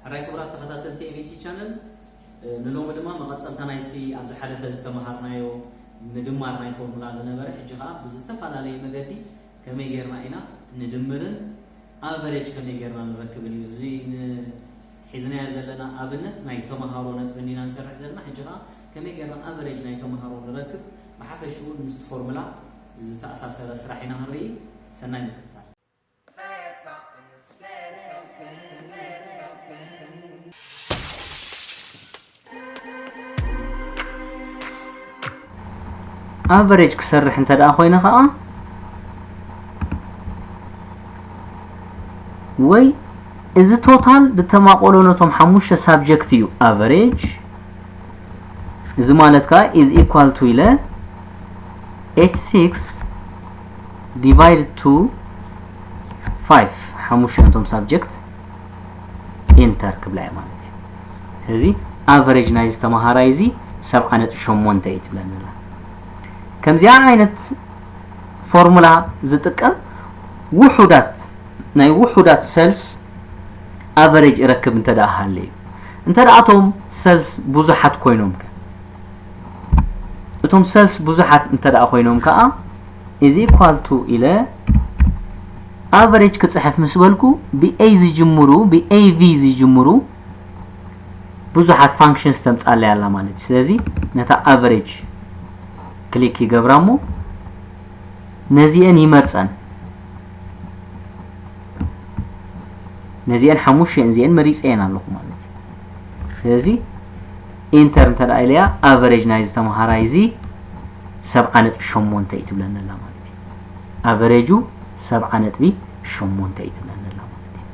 ሕራይ ክቡራት ተኸታተልቲ ኤ ቢ ቲ ቻነል፣ ንሎሚ ድማ መቐጸልታ ናይቲ ኣብ ዝሓለፈ ዝተመሃርናዮ ምድማር ናይ ፎርሙላ ዝነበረ፣ ሕጂ ኸኣ ብዝተፈላለየ መገዲ ከመይ ጌርና ኢና ንድምርን ኣቨሬጅ ከመይ ጌርና ንረክብን እዩ። እዚ ን-፣ ሒዝናዮ ዘለና ኣብነት ናይ ተመሃሮ ነጥቢ እንዲና ንሰርሕ ዘለና። ሕጂ ኸኣ ከመይ ጌርና ኣቨሬጅ ናይ ተመሃሮ ንረክብ፣ ብሓፈሽኡ ምስቲ ፎርሙላ ዝተኣሳሰረ ስራሕ ኢና ክንርኢ። ሰናይ ምክትታል። ኣቨሬጅ ክሰርሕ እንተ ደኣ ኮይነ ኸኣ፣ ወይ እዚ ቶታል ዝተማቆሎ ነቶም ሓሙሽተ ሳብጀክት እዩ ኣቨሬጅ። እዚ ማለት ከኣ is equal to ኢለ ኤች ሲክስ ዲቫይድ ቱ ፋይቭ፣ ሓሙሽተ ነቶም ሳብጀክት ኢንተር ክብላ እየ ማለት እዩ። ስለዚ ኣቨሬጅ ናይዚ ተመሃራይ እዚ ሰብዓ ነጥቢ ሸሞንተ እዩ ትብለኒ ኣላ። ከምዚኣ ዓይነት ፎርሙላ ዝጥቀም ውሑዳት፣ ናይ ውሑዳት ሰልስ ኣቨሬጅ እረክብ እንተ ደኣ ሃለዩ። እንተ ደኣ እቶም ሰልስ ብዙሓት ኮይኖም ከ? እቶም ሰልስ ብዙሓት እንተ ደኣ ኮይኖም ከኣ is equal to ኢለ ኣቨሬጅ ክጽሕፍ ምስ በልኩ ብኤ ዝጅምሩ፣ ብኤ ቪ ዝጅምሩ ብዙሓት ፋንክሽንስ ተምጻለይ ኣላ ማለት እዩ። ስለዚ ነታ ኣቨሬጅ ክሊክ ይገብራ እሞ ነዚአን ይመርጸን። ነዚአን ሓሙሽተን እዚአን መሪጸየን ኣለኹ ማለት እዩ። ስለዚ ኢንተር እንተ ደኣ ኢለያ ኣቨሬጅ ናይዚ ተመሃራይ እዚ ሰብዓ ነጥቢ ሸሞንተ እዩ ትብለኒ ኣላ ማለት እዩ። ኣቨሬጁ ሰብዓ ነጥቢ ሸሞንተ እዩ ትብለኒ ኣላ ማለት እዩ።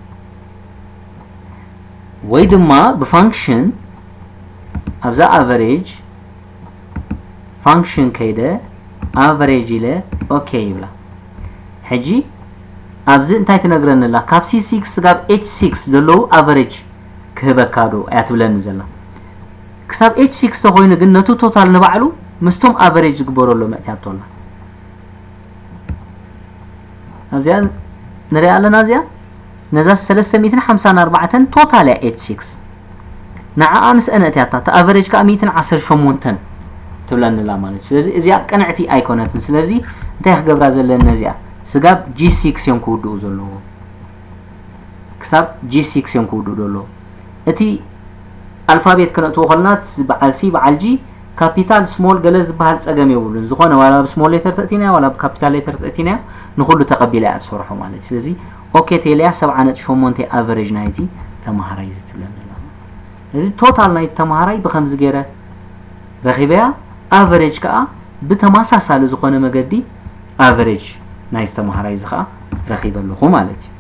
ወይ ድማ ብፋንክሽን ኣብዛ ኣቨሬጅ ፋንክሽን ከይደ ኣቨሬጅ ኢለ ኦኬ ይብላ። ሕጂ ኣብዚ እንታይ ትነግረኒ ኣላ? ካብ ሲ ሲክስ ስጋብ ኤች ሲክስ ዘለዉ ኣቨሬጅ ክህበካ ዶ እያ ትብለኒ ዘላ። ክሳብ ኤች ሲክስ ተኾይኑ ግን ነቱ ቶታል ንባዕሉ ምስቶም ኣቨሬጅ ዝግበረሎም መእትያቶ ኣላ። ኣብዚኣ ንሪኣ ኣለና። እዚኣ ነዛ ሰለስተ ሚእትን ሓምሳን ኣርባዕተን ቶታል እያ ኤች ሲክስ። ንዓኣ ምስ ኣነእትያታ፣ እቲ ኣቨሬጅ ከኣ ሚእትን ዓሰርተ ሸሞንተን ትብለኒ ኣላ ማለት እዩ። ስለዚ እዚኣ ቅንዕቲ ኣይኮነትን። ስለዚ እንታይ ክገብራ ዘለኒ ነዚኣ? ስጋብ ጂ ሲክስ እዮም ክውድኡ ዘለዎም። ክሳብ ጂ ሲክስ እዮም ክውድኡ ዘለዎም። እቲ ኣልፋቤት ክነእትዎ ከለና፣ እቲ በዓል ሲ፣ በዓል ጂ፣ ካፒታል፣ ስሞል፣ ገለ ዝበሃል ጸገም የብሉን። ዝኾነ ዋላ ብስሞል ሌተር ተእቲናዮ ዋላ ብካፒታል ሌተር ተእቲናዮ ንኹሉ ተቐቢላ እያ ትሰርሖ ማለት እዩ። ስለዚ ኦኬ ተይለያ ሰብዓ ነጥቢ ሸሞንተ ኣቨሬጅ ናይቲ ተመሃራይ እዚ ትብለኒ ኣላ። እዚ ቶታል ናይቲ ተመሃራይ ብኸምዚ ገይረ ረኺበያ፣ ኣቨሬጅ ከኣ ብተመሳሳሊ ዝኾነ መገዲ ኣቨሬጅ ናይዚ ተመሃራይ እዚ ከኣ ረኺበ ኣለኹ ማለት እዩ።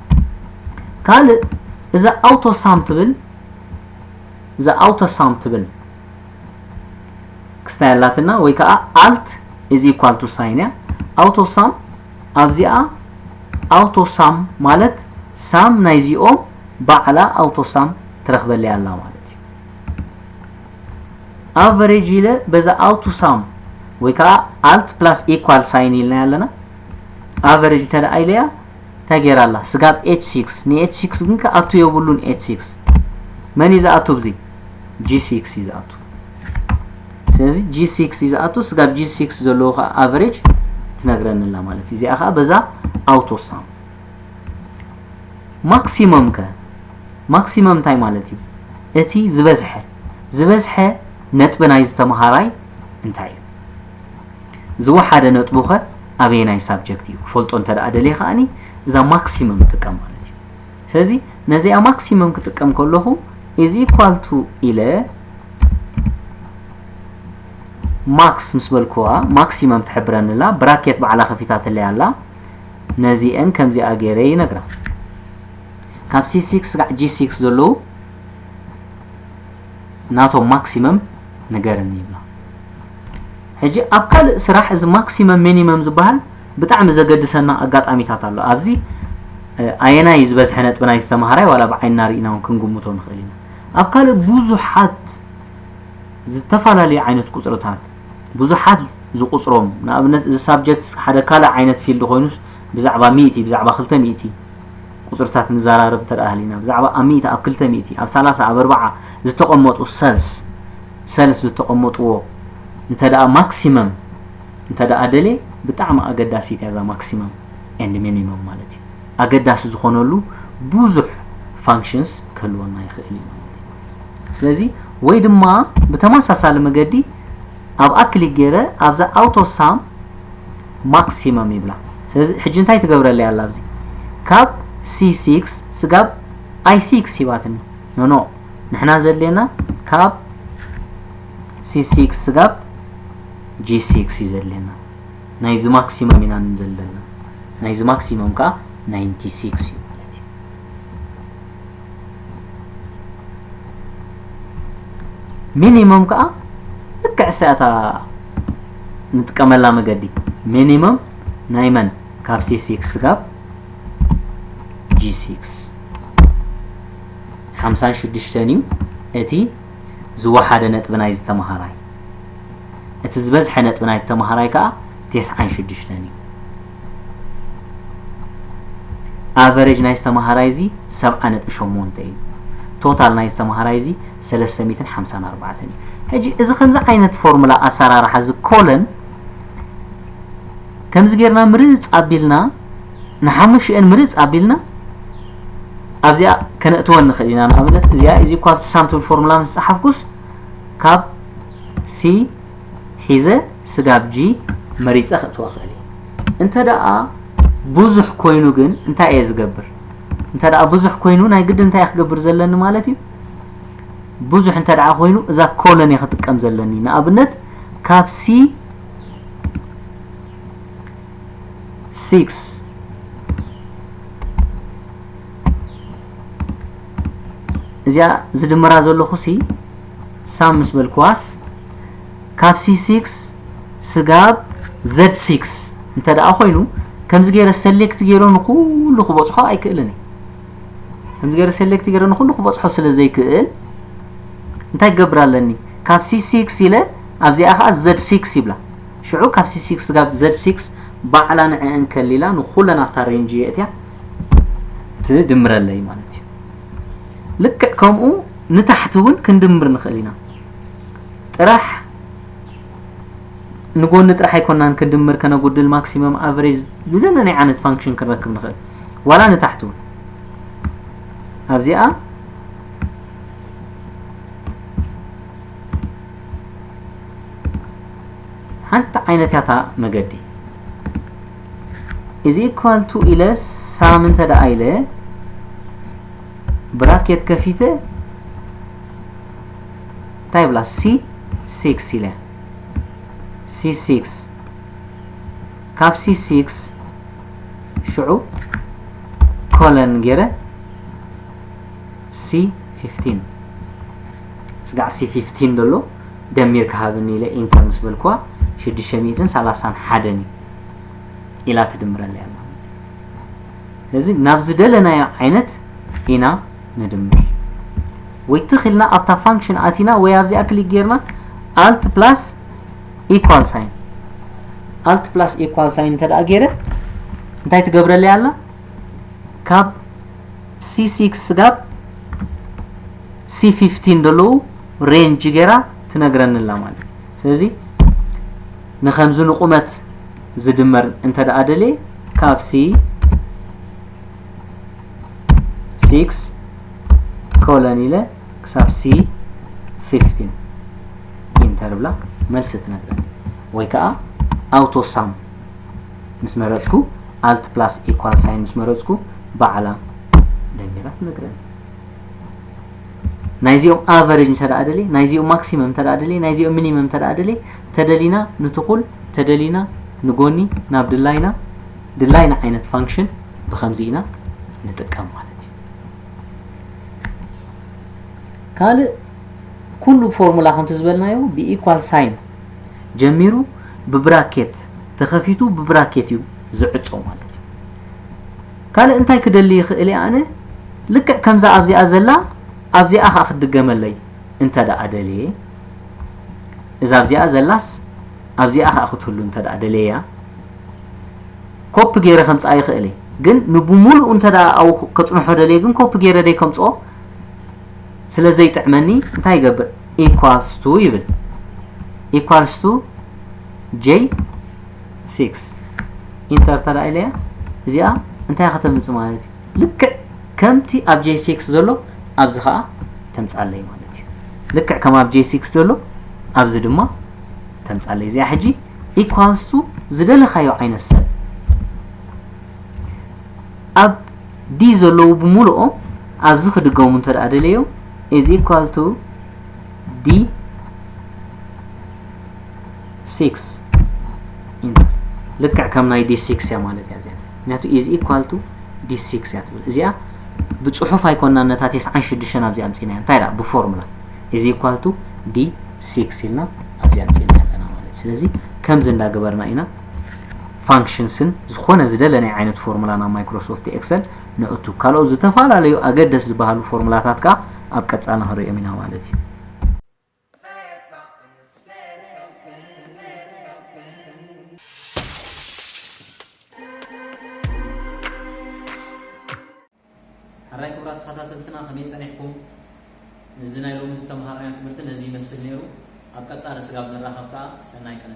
ካልእ እዛ ኣውቶ ሳም ትብል፣ እዛ ኣውቶ ሳም ትብል ክስታይ ኣላትና ወይ ከኣ ኣልት ኢዝ ኢኳል ቱ ሳይን እያ። ኣውቶ ሳም ኣብዚኣ ኣውቶ ሳም ማለት ሳም ናይዚኦም ባዕላ ኣውቶ ሳም ትረኽበለይ ኣላ ማለት እዩ። ኣቨሬጅ ኢለ በዛ ኣውቶ ሳም ወይ ከኣ ኣልት ፕላስ ኢኳል ሳይን ኢልና ኣለና። ኣቨሬጅ እንተ ደኣ ኢለያ እንታይ ገይራ ኣላ? ስጋብ ኤች ሲክስ። ን ኤች ሲክስ ግን ክኣቱ የብሉን። ኤች ሲክስ መን እዩ ዝኣቱ? ብዚ ጂ ሲክስ እዩ ዝኣቱ። ስለዚ ጂ ሲክስ እዩ ዝኣቱ። ስጋብ ጂ ሲክስ ዘለዎ ከኣ ኣቨሬጅ ትነግረኒ ኣላ ማለት እዩ። እዚኣ ከኣ በዛ ኣውቶ ሳም። ማክሲመም ከ? ማክሲመም እንታይ ማለት እዩ? እቲ ዝበዝሐ፣ ዝበዝሐ ነጥቢ ናይዚ ተመሃራይ እንታይ እዩ? ዝወሓደ ነጥቡ ከ ኣበየናይ ሳብጀክት እዩ? ክፈልጦ እንተ ደኣ ደልየ ከኣኒ እዛ ማክሲመም እጥቀም ማለት እዩ። ስለዚ ነዚኣ ማክሲመም ክጥቀም ከለኹ ኢዝ ኢኳል ቱ ኢለ ማክስ ምስ በልክዋ ማክሲመም ትሕብረኒ ኣላ፣ ብራኬት ባዕላ ከፊታትለይ ኣላ። ነዚአን ከምዚኣ ገይረ ይነግራ። ካብ ሲ ሲክስ ጋዕ ጂ ሲክስ ዘለዉ ናቶም ማክሲመም ንገርኒ ይብላ። ሕጂ ኣብ ካልእ ስራሕ እዚ ማክሲመም ሚኒመም ዝበሃል ብጣዕሚ ዘገድሰና ኣጋጣሚታት ኣሎ። ኣብዚ፣ እ፣ ኣየናይ እዩ ዝበዝሐ ነጥቢ ናይዚ ተምሃራይ ዋላ ብዓይንና ርኢና እውን ክንግምቶ ንኽእል ኢና። ኣብ ካልእ ብዙሓት ዝተፈላለዩ ዓይነት ቁጽርታት፣ ብዙሓት ዝቑጽሮም፣ ንኣብነት እዚ subject ሓደ ካልእ ዓይነት field ኮይኑስ ብዛዕባ ሚእቲ፣ ብዛዕባ ክልተ ሚእቲ ቁጽርታት ንዘራረብ እንተ ደኣ ሃሊና፣ ብዛዕባ ኣብ ሚእቲ፣ ኣብ ክልተ ሚእቲ፣ ኣብ ሰላሳ፣ ኣብ ኣርባዓ ዝተቐመጡ cells፣ cells ዝተቐመጥዎ እንተ ደኣ maximum እንተ ደኣ ደልየ፣ ብጣዕሚ ኣገዳሲት እያ እዛ maximum and minimum ማለት እዩ። ኣገዳሲ ዝኾነሉ ብዙሕ functions ክህልወና ይኽእል እዩ ማለት እዩ። ስለዚ ወይ ድማ ብተመሳሳሊ መገዲ ኣብኣ ክሊክ ገይረ ኣብዛ auto sum maximum ይብላ። ስለዚ ሕጂ እንታይ ትገብረለይ ኣላ ኣብዚ? ካብ C six ስጋብ I six ሂባትኒ። ኖ ኖ፣ ንሕና ዘድልየና ካብ C six ስጋብ G six እዩ ዘድልየና። ናይዚ maximum ኢና ንደሊ ዘለና። ናይዚ maximum ከዓ ninety six እዩ ማለት እዩ። Minimum ከዓ ልክዕ እሳ እታ ንጥቀመላ መገዲ። Minimum ናይ መን? ካብ C six ስጋብ G six ሓምሳን ሽዱሽተን እዩ እቲ ዝወሓደ ነጥቢ ናይዚ ተምሃራይ። እቲ ዝበዝሐ ነጥቢ ናይቲ ተምሃራይ ከዓ ተስዓን ሽዱሽተን እዩ። Average ናይዚ ተምሃራይ እዚ ሰብዓ ነጥቢ ሸሞንተ እዩ። Total ናይዚ ተምሃራይ እዚ ሰለስተ ሚእትን ሓምሳን ኣርባዕተን እዩ። ሕጂ እዚ ከምዚ ዓይነት ፎርሙላ ኣሰራርሓ እዚ ኮለን ከምዚ ጌርና ምርጽ ኣቢልና ንሓሙሽኤን ምርጽ ኣቢልና ኣብዚኣ ከነእትወን ንኽእል ኢና። ንኣብነት እዚኣ is equal to sum ትብል ፎርሙላ ምስ ጸሓፍኩስ ካብ C ሒዘ ስጋብ G መሪጸ ከእትዋ እኽእል እየ። እንተ ደኣ ብዙሕ ኮይኑ ግን እንታይ እየ ዝገብር? እንተ ደኣ ብዙሕ ኮይኑ ናይ ግድን እንታይ እየ ክገብር ዘለኒ ማለት እዩ? ብዙሕ እንተ ደኣ ኮይኑ እዛ ኮለን እየ ክጥቀም ዘለኒ። ንኣብነት ካብ C six እዚኣ ዝድምራ ዘለኹ ሲ sum ምስ በልክዋስ ካብ C six ስጋብ Z six እንተ ደኣ ኮይኑ ከምዚ ገይረ select ገይረ ንኩሉ ክበጽሖ ኣይክእልን እየ። ከምዚ ገይረ select ገይረ ንኩሉ ክበጽሖ ስለ ዘይክእል እንታይ ክገብር ኣለኒ? ካብ C six ኢለ ኣብዚኣ ከዓ Z six ይብላ። ሽዑ ካብ C six ስጋብ Z six ባዕላ ንዕአን ከሊላ ንኩለን ኣብታ range የእትያ ትድምረለይ ማለት እዩ። ልክዕ ከምኡ ንታሕቲ እውን ክንድምር ንኽእል ኢና። ጥራሕ ንጎኒ ጥራሕ ኣይኮናን ክንድምር ከነጉድል maximum average ዝደለናይ ዓይነት function ክንረክብ ንኽእል። ዋላ ንታሕቲ እውን ኣብዚኣ ሓንቲ ዓይነት ያታ መገዲ is equal to ኢለ sum እንተ ደኣ ኢለ ብራኬት ከፊተ እንታይ ብላ C six ኢለ C six ካብ C six ሽዑ ኮለን ገይረ C fifteen ስጋዕ C fifteen ደሎ ደሚር ክሃብኒ ኢለ ኢንተር ምስ በልክዋ ሽዱሽተ ሚእትን ሰላሳን ሓደን እዩ ኢላ ትድምረለይ ኣላ። ስለዚ ናብ ዝደለናዮ ዓይነት ኢና ንድምር። ወይ ትኽ ኢልና ኣብታ function ኣቲና ወይ ኣብዚኣ ክሊክ ጌርና alt plus equal sign alt plus equal sign እንተ ደኣ ገይረ እንታይ ትገብረለይ ኣላ? ካብ C six ስጋብ C fifteen ዘለዉ range ገይራ ትነግረኒ ኣላ ማለት እዩ። ስለዚ ንኸምዚ ንቁመት ዝድመር እንተ ደኣ ደልየ ካብ C six ኮለን ኢለ ክሳብ C fifteen ኢንተር ብላ መልሲ ትነግረኒ። ወይ ከዓ auto sum ምስ መረጽኩ alt plus equal sign ምስ መረጽኩ ባዕላ ደሚራ ትነግረኒ። ናይዚኦም average እንተ ደኣ ደልየ፣ ናይዚኦም maximum እንተ ደኣ ደልየ፣ ናይዚኦም minimum እንተ ደኣ ደልየ፣ ተደሊና ንትኹል፣ ተደሊና ንጎኒ ናብ ድላይና፣ ድላይና ዓይነት function ብኸምዚ ኢና ንጥቀም ማለት እዩ። ካልእ ኩሉ ፎርሙላ ከምቲ ዝበልናዮ ብ equal sign ጀሚሩ ብብራኬት ተኸፊቱ ብብራኬት እዩ ዝዕጾ ማለት እዩ። ካልእ እንታይ ክደሊ ይኽእል እየ ኣነ? ልክዕ ከምዛ ኣብዚኣ ዘላ ኣብዚኣ ኸኣ ክትድገመለይ እንተ ደኣ ደልየ፣ እዛ ኣብዚኣ ዘላስ ኣብዚኣ ከዓ ክትህሉ እንተ ደኣ ደለያ ኮፒ ገይረ ከምፅኣ ይኽእል እየ። ግን ንብሙሉኡ እንተ ደኣ ኣብኡ ከፅንሖ ደልየ ግን ኮፒ ገይረ ደይ ከምፅኦ ስለ ዘይጥዕመኒ እንታይ ይገብር? Equals to ይብል። Equals to J six ኢንተር እንተ ደኣ ኢለያ እዚኣ እንታይ ከተምፅእ ማለት እዩ? ልክዕ ከምቲ ኣብ J six ዘሎ ኣብዚ ከዓ ተምፃለይ ማለት እዩ። ልክዕ ከም ኣብ J six ዘሎ ኣብዚ ድማ ተምፃለይ። እዚኣ ሕጂ equals to ዝደለኻዮ ዓይነት ሰብ ኣብ D ዘለዉ ብምሉኦም ኣብዚ ክድገሙ እንተ ደኣ ደለዮም is equal to D six ኢንተር። ልክዕ ከም ናይ D six እያ ማለት እያ እዚኣ። ምክንያቱ is equal to D six እያ ትብል። እዚኣ ብፅሑፍ ኣይኮና ነታ ተስዓን ሽዱሽተን ኣብዚ ኣምፂናያ። እንታይ ደኣ ብፎርሙላ is equal to D six ኢልና ኣብዚ ኣምፂና ኣለና ማለት እዩ። ስለዚ ከምዚ እንዳገበርና ኢና ፋንክሽንስን ዝኾነ ዝደለናይ ዓይነት ፎርሙላ ናብ ማይክሮሶፍት ኤክሰል ነእቱ። ካልኦት ዝተፈላለዩ ኣገደስ ዝበሃሉ ፎርሙላታት ከዓ ኣብ ቀፃሊ ክንሪኦም ኢና ማለት እዩ። ሕራይ ክቡራት ተኸታተልትና ከመይ ጸኒሕኩም? ነዚ ናይ ሎሚ ዝተምሃርናዮ ትምህርቲ ነዚ ይመስል ነይሩ። ኣብ ቀጻሊ ስጋብ ንራኸብ ከኣ ሰናይ ቅነ።